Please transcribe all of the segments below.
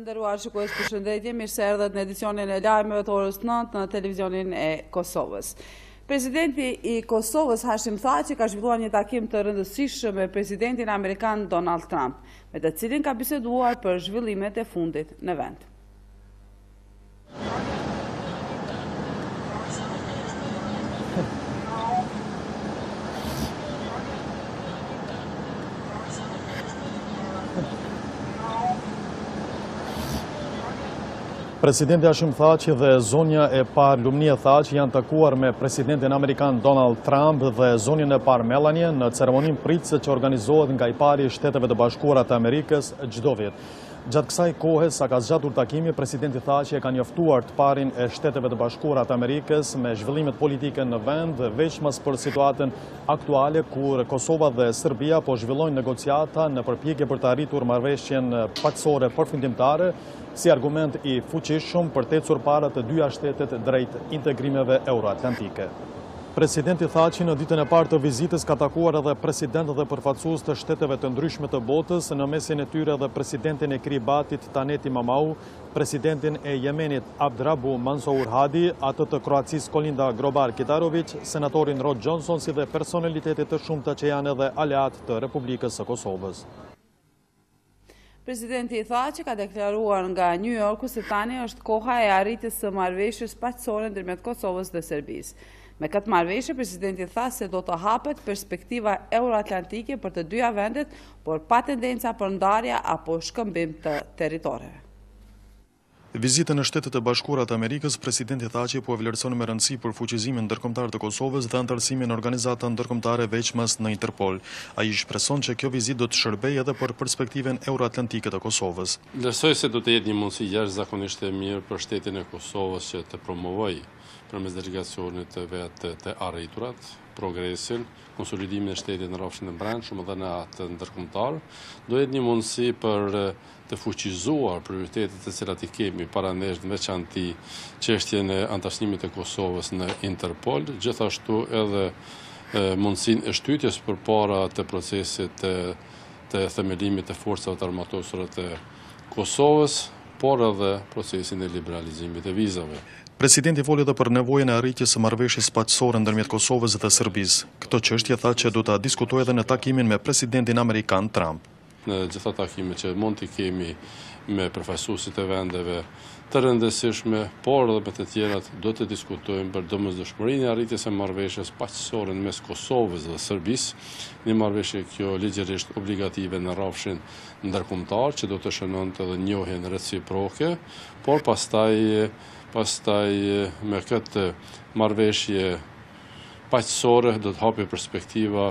Të nderuar shikues, përshëndetje, mirë se erdhët në edicionin e lajmeve të orës 9 në televizionin e Kosovës. Presidenti i Kosovës, Hashim Thaçi, ka zhvilluar një takim të rëndësishëm me presidentin amerikan Donald Trump, me të cilin ka biseduar për zhvillimet e fundit në vend. Presidenti Hashim Thaçi dhe zonja e parë Lumnije Thaçi janë takuar me presidentin amerikan Donald Trump dhe zonjën e parë Melania në ceremoninë pritëse që organizohet nga i pari i Shteteve të Bashkuara të Amerikës çdo vit. Gjatë kësaj kohe, sa ka zgjatur takimi, presidenti Thaçi e ka njoftuar të parin e Shteteve të Bashkuara të Amerikës me zhvillimet politike në vend, veçmas për situatën aktuale kur Kosova dhe Serbia po zhvillojnë negociata në përpjekje për të arritur marrëveshjen paqësore përfundimtare, si argument i fuqishëm për të ecur para të dyja shtetet drejt integrimeve euroatlantike. Presidenti Thaçi në ditën e parë të vizitës ka takuar edhe presidentë dhe përfaqësues të shteteve të ndryshme të botës, në mesin e tyre edhe presidentin e Kiribatit Taneti Mamau, presidentin e Jemenit Abdrabu Mansour Hadi, atë të Kroacisë Kolinda Grobar Kitaroviq, senatorin Rod Johnson si dhe personalitete të shumta që janë edhe aleatë të Republikës së Kosovës. Presidenti Thaçi ka deklaruar nga New Yorku se tani është koha e arritjes së marrëveshjes paqësore ndërmjet Kosovës dhe Serbisë. Me këtë marrëveshje, presidenti tha se do të hapet perspektiva euroatlantike për të dyja vendet, por pa tendenca për ndarja apo shkëmbim të territoreve. Vizitën në Shtetet e Bashkuara të Amerikës, presidenti Thaçi po e vlerëson me rëndësi për fuqizimin ndërkombëtar të Kosovës dhe anëtarësimin në organizata ndërkombëtare veçmas në Interpol. Ai shpreson që kjo vizitë do të shërbejë edhe për perspektivën euroatlantike të Kosovës. Vlerësoj se do të jetë një mundësi jashtëzakonisht e mirë për shtetin e Kosovës që të promovojë përmes delegacionit të vet të arriturat, progresin, konsolidimin e shtetit në rrafshin e brendshëm dhe në atë ndërkombëtar. Do jetë një mundësi për të fuqizuar prioritetet të cilat i kemi para nesh në veçanti çështjen e anëtarësimit të Kosovës në Interpol, gjithashtu edhe mundësinë e shtytjes përpara të procesit të, të themelimit të forcave të armatosura të Kosovës, por edhe procesin e liberalizimit të vizave. Presidenti foli edhe për nevojën e arritjes së marrëveshjes paqësore ndërmjet Kosovës dhe Serbisë. Këtë çështje tha që do ta diskutojë edhe në takimin me presidentin amerikan Trump. Në gjitha takimet që mund t'i kemi me përfaqësuesit e vendeve të rëndësishme, por edhe me të tjerat, do të diskutojmë për domosdoshmërinë e arritjes së marrëveshjes paqësore në mes Kosovës dhe Serbisë, një marrëveshje kjo ligjërisht obligative në rrafshin ndërkombëtar që do të shënonte edhe njohjen reciproke, por pastaj pastaj me këtë marrëveshje paqësore do të hapej perspektiva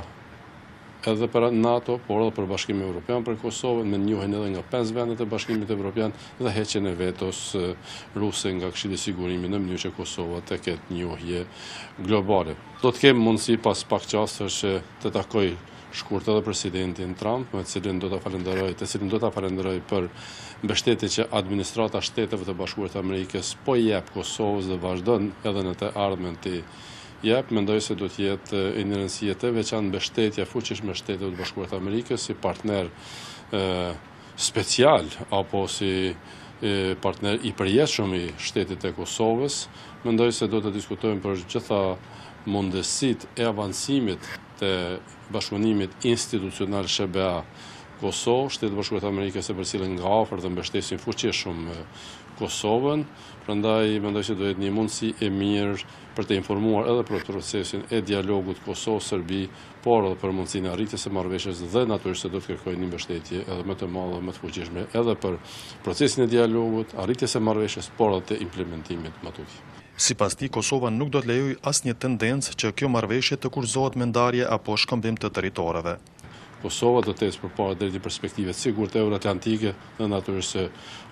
edhe për NATO, por edhe për Bashkimin Evropian, për Kosovën, me njohjen edhe nga 5 vendet e Bashkimit Evropian dhe heqjen e vetos ruse nga Këshilli i Sigurimit në mënyrë që Kosova të ketë njohje globale. Do të kem mundësi pas pak çastesh që të takoj shkurt edhe presidentin Trump, me cilin do ta falenderoj, të cilin do ta falenderoj për mbështetjen që administrata e Shteteve të Bashkuara të Amerikës po i jep Kosovës dhe vazhdon edhe në të ardhmen t'i jep, mendoj se do të jetë e një rëndësie të veçantë mbështetja e fuqishme e Shteteve të Bashkuara të Amerikës si partner special apo si partner i përjetshëm i shtetit të Kosovës. Mendoj se do të diskutojmë për gjitha mundësitë e avancimit të bashkëpunimit institucional SHBA Kosovë, Shtetet e Bashkuara të Amerikës e përcjellin nga afër dhe mbështesin fuqishëm Kosovën, prandaj mendoj se do jetë një mundësi e mirë për të informuar edhe për procesin e dialogut Kosovë-Serbi, por edhe për mundësinë e arritjes së marrëveshjes dhe natyrisht se do të kërkojë një mbështetje edhe më të madhe dhe më të fuqishme edhe për procesin e dialogut, arritjes së marrëveshjes, por edhe të implementimit më tutje. Sipas tij, Kosova nuk do të lejojë asnjë tendencë që kjo marrëveshje të kushtëzohet me ndarje apo shkëmbim të territoreve. Kosova do të ecë përpara drejt një perspektive të sigurt euroatlantike dhe natyrisht se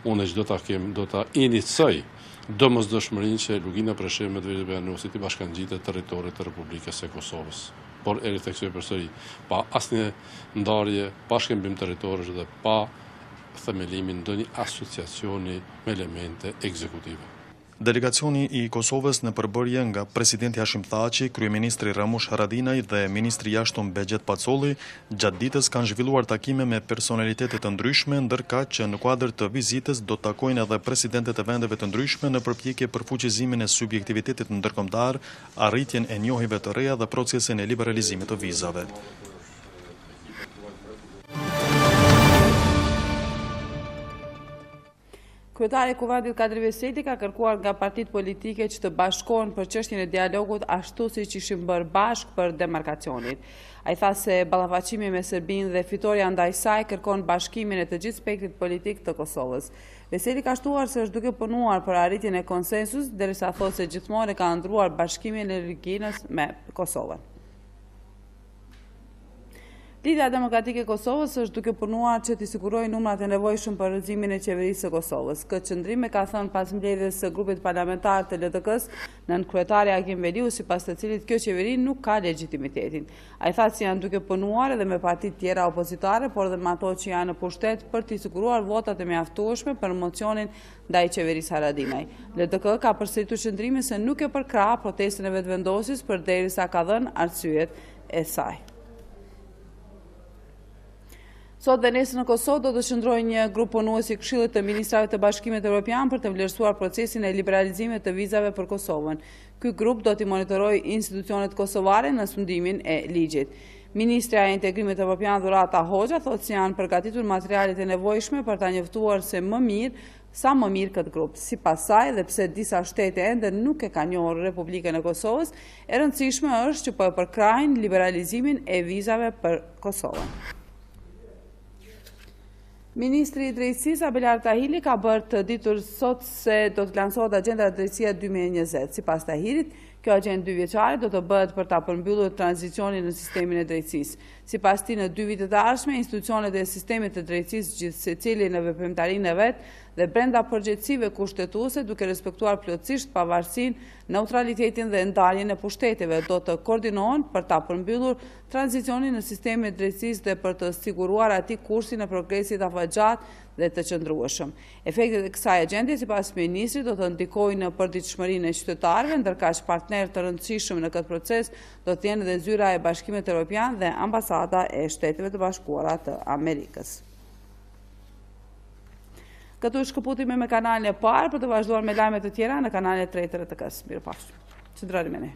unë në çdo takim do ta inicoj domosdoshmërinë që Lugina e Preshevës Medvegjës dhe Bujanocit t'i bashkangjitet territorit të Republikës së Kosovës. Por e ritheksoj përsëri, pa asnjë ndarje, pa shkëmbim territoresh dhe pa themelimin ndonjë asociacioni me elemente ekzekutive. Delegacioni i Kosovës në përbërje nga presidenti Hashim Thaçi, kryeministri Ramush Haradinaj dhe ministri i Jashtëm Behgjet Pacolli, gjatë ditës kanë zhvilluar takime me personalitete të ndryshme, ndërkaq që në kuadër të vizitës do të takojnë edhe presidentët e vendeve të ndryshme në përpjekje për fuqizimin e subjektivitetit ndërkombëtar, arritjen e njohjeve të reja dhe procesin e liberalizimit të vizave. Kryetari i Kuvendit Kadri Veseli ka kërkuar nga partitë politike që të bashkohen për çështjen e dialogut ashtu siç ishin bërë bashkë për demarkacionin. Ai tha se ballafaqimi me Serbinë dhe fitorja ndaj saj kërkon bashkimin e të gjithë spektrit politik të Kosovës. Veseli ka shtuar se është duke punuar për arritjen e konsensusit, derisa thotë se gjithmonë e ka ëndërruar bashkimin e Luginës me Kosovën. Lidhja Demokratike e Kosovës është duke punuar që t'i sigurojë numrat e nevojshëm për rrëzimin e qeverisë së Kosovës. Këtë qëndrim e ka thënë pas mbledhjes së grupit parlamentar të LDK-së, nënkryetari Agim Veliu, sipas të cilit kjo qeveri nuk ka legjitimitetin. Ai tha se janë duke punuar edhe me partitë tjera opozitare, por edhe me ato që janë në pushtet për t'i siguruar votat e mjaftueshme për mocionin ndaj qeverisë Haradinaj. LDK ka përsëritur qëndrimin se nuk e përkrah protestën e Vetëvendosjes përderisa ka dhënë arsyet e saj. Sot dhe nesër në Kosovë do të qëndrojë një grup punues i Këshillit të Ministrave të Bashkimit Evropian për të vlerësuar procesin e liberalizimit të vizave për Kosovën. Ky grup do t'i monitorojë institucionet kosovare në sundimin e ligjit. Ministrja e Integrimit Evropian Dhurata Hoxha thotë se janë përgatitur materialet e nevojshme për ta njoftuar se më mirë sa më mirë këtë grup. Sipas saj, dhe pse disa shtete ende nuk e kanë njohur Republikën e Kosovës, e rëndësishme është që po e përkrahin liberalizimin e vizave për Kosovën. Ministri i Drejtësisë, Abelard Tahiri, ka bërë të ditur sot se do të lansohet Agjenda Drejtësia 2020. Sipas Tahirit, kjo agjendë dyvjeçare do të bëhet për ta përmbyllur tranzicionin në sistemin e drejtësisë. Sipas tij, në dy vitet e ardhshme, institucionet e sistemit të drejtësisë gjithsecili në veprimtarinë e vet dhe brenda përgjegjësive kushtetuese duke respektuar plotësisht pavarësinë, neutralitetin dhe ndarjen e pushteteve, do të koordinohen për ta përmbyllur tranzicionin në sistemin e drejtësisë dhe për të siguruar atij kursin e progresit afatgjatë dhe të qëndrueshëm. Efektet e kësaj agjende, sipas ministrit, do të ndikojnë në përditshmërinë e qytetarëve, ndërkaq partnerë të rëndësishëm në këtë proces do të jenë dhe Zyra e Bashkimit Evropian dhe Ambasada e Shteteve të Bashkuara të Amerikës. Këtu shkëputemi me kanalin e parë për të vazhduar me lajme të tjera në kanalin e tretë të RTK-së. Mirupafshim. Qëndroni me ne.